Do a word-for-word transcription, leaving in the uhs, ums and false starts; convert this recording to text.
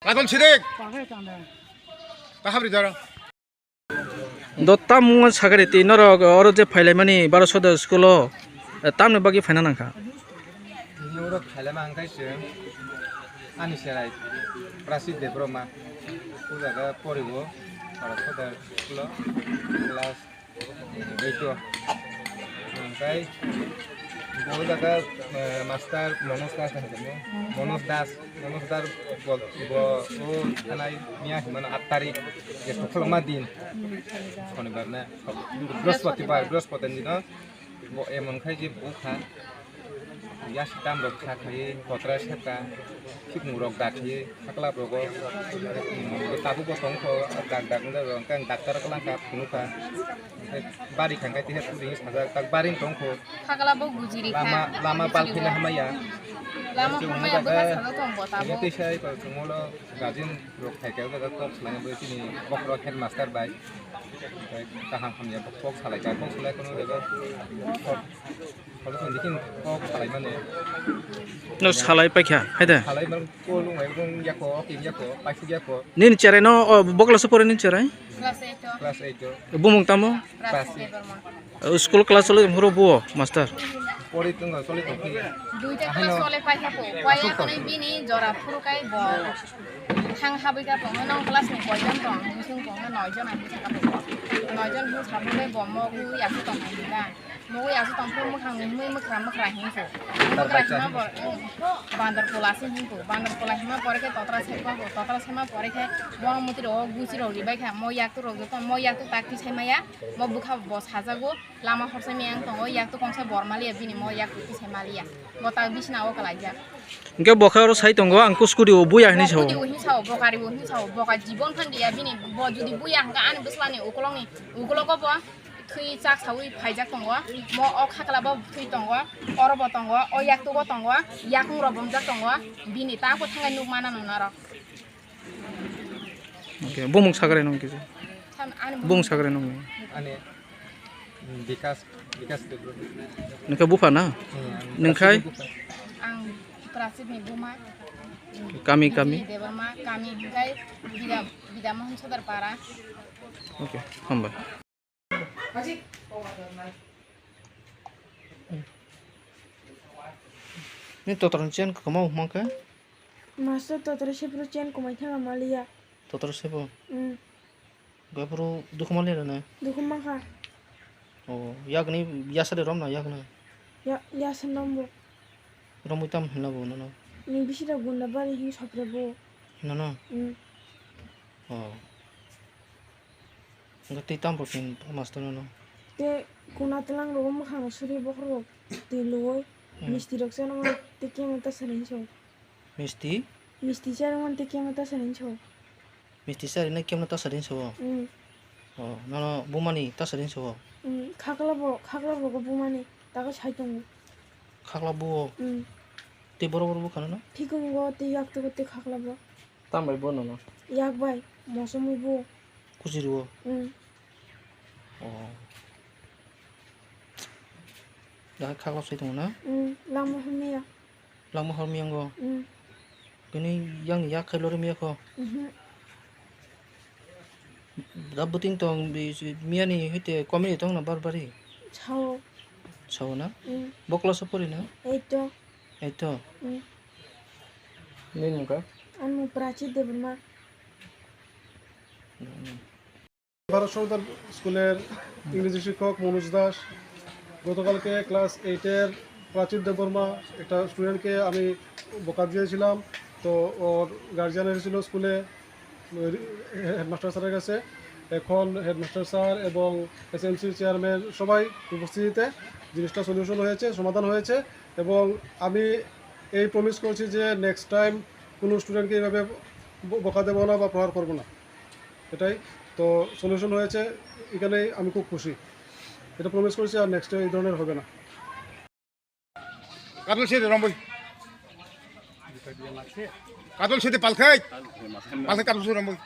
Kadol sidik. Kahabri jara. Do tamung sakari ti norok oro je phailaimani baro soda school o, eh, tamni bagwi phaina nangkha? Norok phailaima hwnkhe chwng ani cherai Prasit Debbarma. O jaga poribo baro soda school o class Beito. Hwnkhe bo jaga, eh, master Manoj Das na hwnkhe, Manoj Das, Manoj Das bo, bo o thanai miya hwnmano aat tarik, je kokholoma din, Shonibar na, Brihospatibar, Brihospatibar dino bo emon khai je bukha. Yasi tam rok kha khaye, kotra seka, khikmung rok da khaye, sakla rogo, tabuk bo tong kho, dak dak wng jago, hwnkhe ang daktar kwlangkha, phunukha. Hwnkhe bari thangkhe teisa tubini sajak, tak bari tong kho. Khakla bo gujiri kha. Lama, lama bal phina hamaya. Lama hamaya bwkha sajak tong bo tabuk. Tei sai ko chumolo guardian rok phaikha, o jaga kok salaina bo chini bokhorok headmaster bai. Kaham hamya kok salaikha, kok salai kono jaga. Kok salaimani. No salai paikha, hai da? Salai man ko lung ai bung yako, kim yako, paisuk yako. Nini cherai no, o, bo class o pore nini cherai? Class eight o. Class eight o. Bumung tamo? Prasit Debbarma. O, school class choli horo bo, master? Pori tongo, choli tongkhe. Duita class choli paikha ko. Paiya kono bini jora phuru kai bo. Thang habwi ka tong, nong class ni koijon tong, hwnwi sung tong, noi jon ang bwsa ka tong. Noi jon bwsa phuru kai bo mo ui asu tong hai da. Mui asu tongphuru mwkhang ni mui mwkhra mwkhra hingkho. Mwkhra hima por, bandar pola se hingkho. Bandar pola hima pore khe totra sekma bo. Totra sekma pore khe bong muti rok gusi rok ribai kha. Mo yak tu rok joto mo yak tu tak ti sai maya. Mo bwkha bo sajago. Lama horsa miyang tongo. Yak tu kongsa bor maliya bini mo yak tu ti sai maliya. Bo tak bisna o kalaijak. Hingke bo khe oro sai tongo ang ku scooty o buya hinwi sao. Scooty o hinwi sao, bo gari o hinwi sao. Bo ka jibon phan diya bini. Bo judi buya hingka ani bwsla ni ukolong ni ukolog o bo. Thwi chak sawi phaijak tongo, mo o khakla bo thwi tongo, oro bo tongo, o yaktuk o tongo, yakung rok bomjak tongo, bini ta khe thangai nuk mana nung norok. Okay, bumung sakrai nung kisa. Bumung sakrai nung. Ani Bikas, Bikas Debbarma. Nungkha bupha na? Hmm, nungkhai? Ang Prasit ni buma. Kami, kami. Debbarma, kami hingkai Bida, Bida Mohan Sodar Para. Okay, hambai. Ni totor ni chen kwma huma khe? Master totor se phuru chen kwmai thangma maliya. Totor se bo? Mm. Ga phuru dukhu maliya na? Dukhu mankha. O, yakni yasari romna yakna? Ya, yasari rombo. Romwi tam hinla bo nono? Ni bisira gunda bari hin sopre bo. Nono? Mm. O. Hwnkhe tei tamo phin master no? Tei kuna twlang rogo mwkhang suri bokhorok twi luwi hmm. Misti rok chana tei kemo ta sari hinso. Misti? Misti chari man tei kemo ta sari hinso. Misti chari na kemo ta sari hinso? Hmm. O, nono bumani ta sari hinso? Hmm, khakla bo, khakla bo bumani tago sai tongo. Khakla bo? Hmm. Tei borok borok bwkhano no? Thikungo tei yaktugo tei khakla bo. Tambai bo nono? Yak bai, mosomwi bo. Kuchiri o? Mm. O. Dahai khaklap sai tongo na? Mm, langma hamya. Langma hor miyango? Mm. Bini yang yak khai lori miyakho? Mhm. Da buting tong bi, miyani hite komini tong na bar bari? Sao. Sao na? Mm. Bo class o pori na? Eight o. Eight o? Mm. Nini mung kha? Ani mung Prachi Debbarma. Bharat সরদার স্কুলের ইংরেজি শিক্ষক মনোজ দাস। গতকালকে ক্লাস এইটের প্রাচীর দেববর্মা একটা স্টুডেন্টকে আমি বকা দিয়েছিলাম। তো ওর গার্জিয়ান এসেছিল স্কুলে হেডমাস্টার স্যারের কাছে। এখন হেডমাস্টার স্যার এবং এসএমসির চেয়ারম্যান সবাই উপস্থিতিতে জিনিসটা সলিউশন হয়েছে, সমাধান হয়েছে। এবং আমি এই প্রমিস করছি যে নেক্সট টাইম কোনো স্টুডেন্টকে এইভাবে ব-, বকা দেবো না বা প্রহার করবো না। এটাই তো সলিউশন হয়েছে, এখানেই আমি খুব খুশি। এটা প্রমিস করছি আর নেক্সট এই ধরনের হবে না। Kadol sede romboi. Kadol sede palkhai. Palkhai kadol sede romboi.